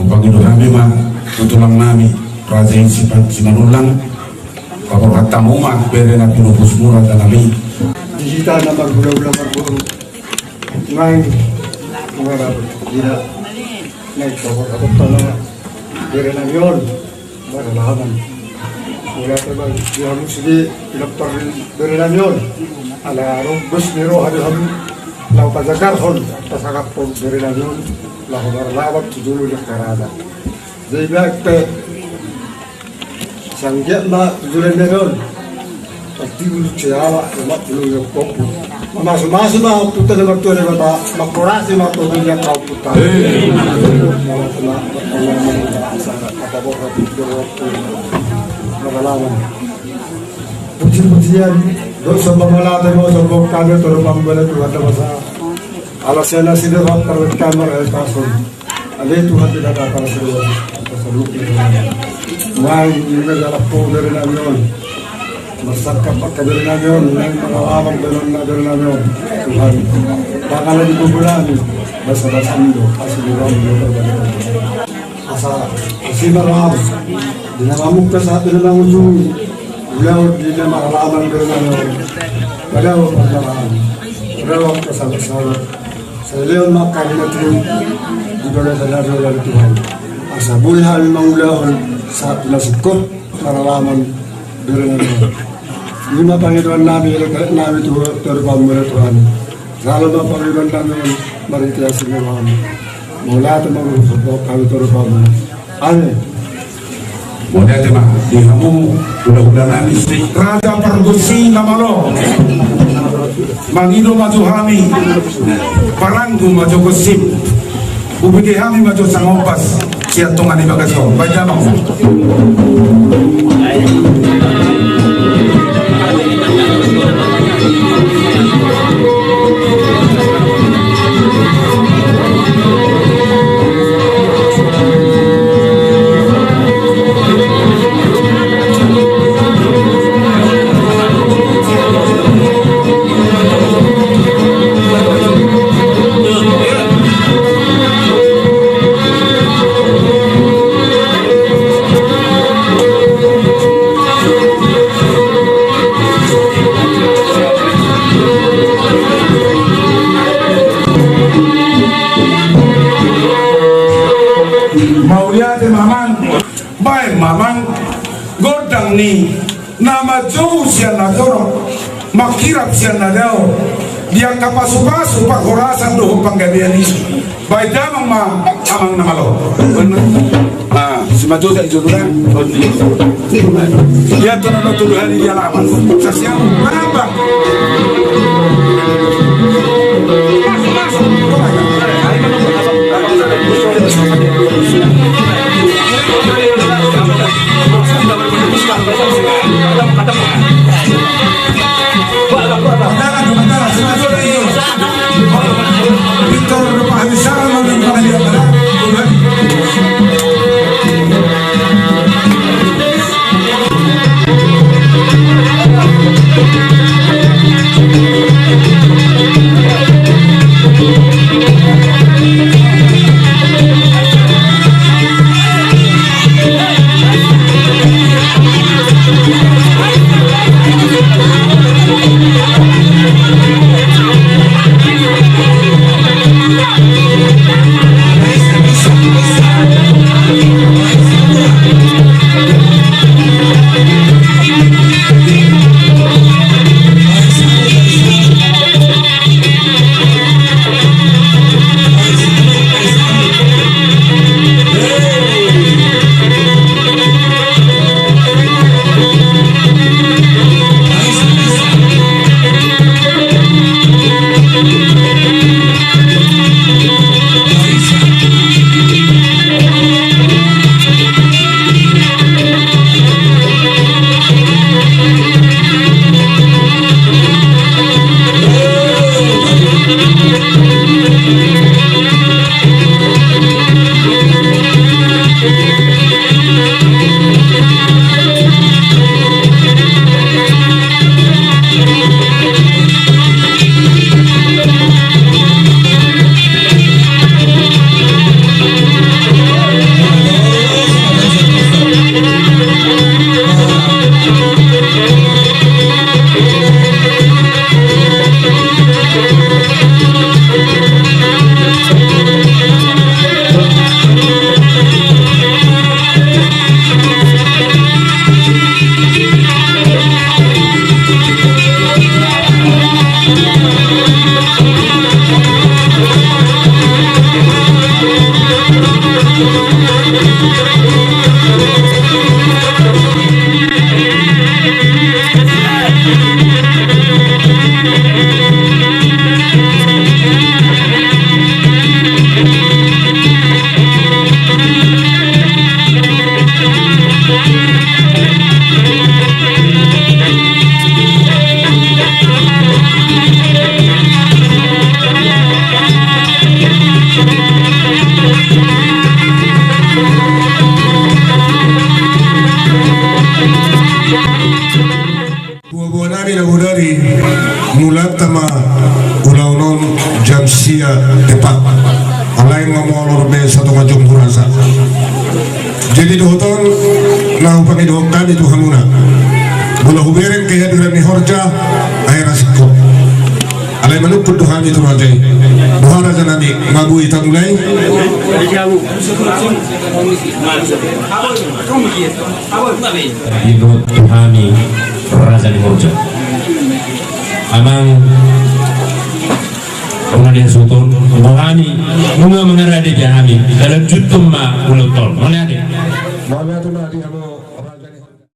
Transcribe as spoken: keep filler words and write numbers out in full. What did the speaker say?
Pangido nami ma tu tulang nami Raja i Sipan-, Simanullang, paborhat hamu ma bere na pinupus mu raja nami. Di hita na marhulahula marboru, naeng mangarap hita, naeng paborhat hamu ma bere nami on. Maralaman. Mauliate ma di hamu sude pinangido ni bere nami on. Ala rombos ni roha di hamu laho pajagarhon, pasangaphon bere nami on laho maralaman tu jolo ni angka raja. Jadi baik pe sanggiat ma tu jolo ni bere on. Pasti ulu siala, lemak ulu ni ompu. Mamasu-masu ma ompunta na martua Debata, mangkorasi ma tu dunia kau putar. Mamasu ma, mamasu ma, mamasu ma, mamasu ma, mamasu ma. Puji-pujian, dosa pamolata ma sombong kami, toro pambala Tuhan na basa. Ala sian na sini rap, kalau kamar, eh, pasung. Ale Tuhan di dalam para seluruh, para seluruh. Wah, ini adalah po bere nami on. Marsangkap angka bere nami on, naeng maralaman bere nami on. Tuhan, pangala di kuburan, basa-basa indo, asli orang indo. Asa, asi maralaman. Di na mamungka sahat di na mangujungi. Ulaon di na maralaman bere nami on. Padahal maralaman. Padahal angka sahabat-sahabat. Sai lehon ma angka ari na tutu di bagasan ari on ale Tuhan. Asa boi hami mangulahon sahat tu na singkop maralaman bere nami on. I ma pangidoan nami, elek-elek nami tu, tu adopanmu ale Tuhan. Jalo ma pangidoan nami on marhite asi ni rohamu. Mauliate ma, mauliate ma tu adopanmu. Amin. Mauliate ma di hamu hulahula nami, Raja Pargonsi na malo. Mangido ma jo hami, paranggu ma jo gonsim. Hubege hami ma jo sangombas sian tonga ni bagas on. Baen damang. Mauliate ma amang. Baen ma amang gondang ni na manjou sian na torop, manghirap sian na dao, di angka pasupasu parhorasan dohot panggabean i. Baen damang ma amang na malo. Ah, si manjou sa i jolo da. Ia tona na tolu hali di alaman. Sasiang, mana bang? Boaboa nami na bodari, mulanta ma ulaon on jam sia tepat. Alai nga molor be satonga jom hurasa. Jadi dohot on na hupangidohon hami tu hamuna. Molo hubereng kehadiran ni horja, ai rasingkon. Alai manungkun do hami tu raja i. Boha raja nami, nga boi tamulai? Ido tu hami raja ni horja. Amang, unang dihasuhuton, boha hami, nunga mangarade be hami, dalan juntun ma ulaon on. Mauliate.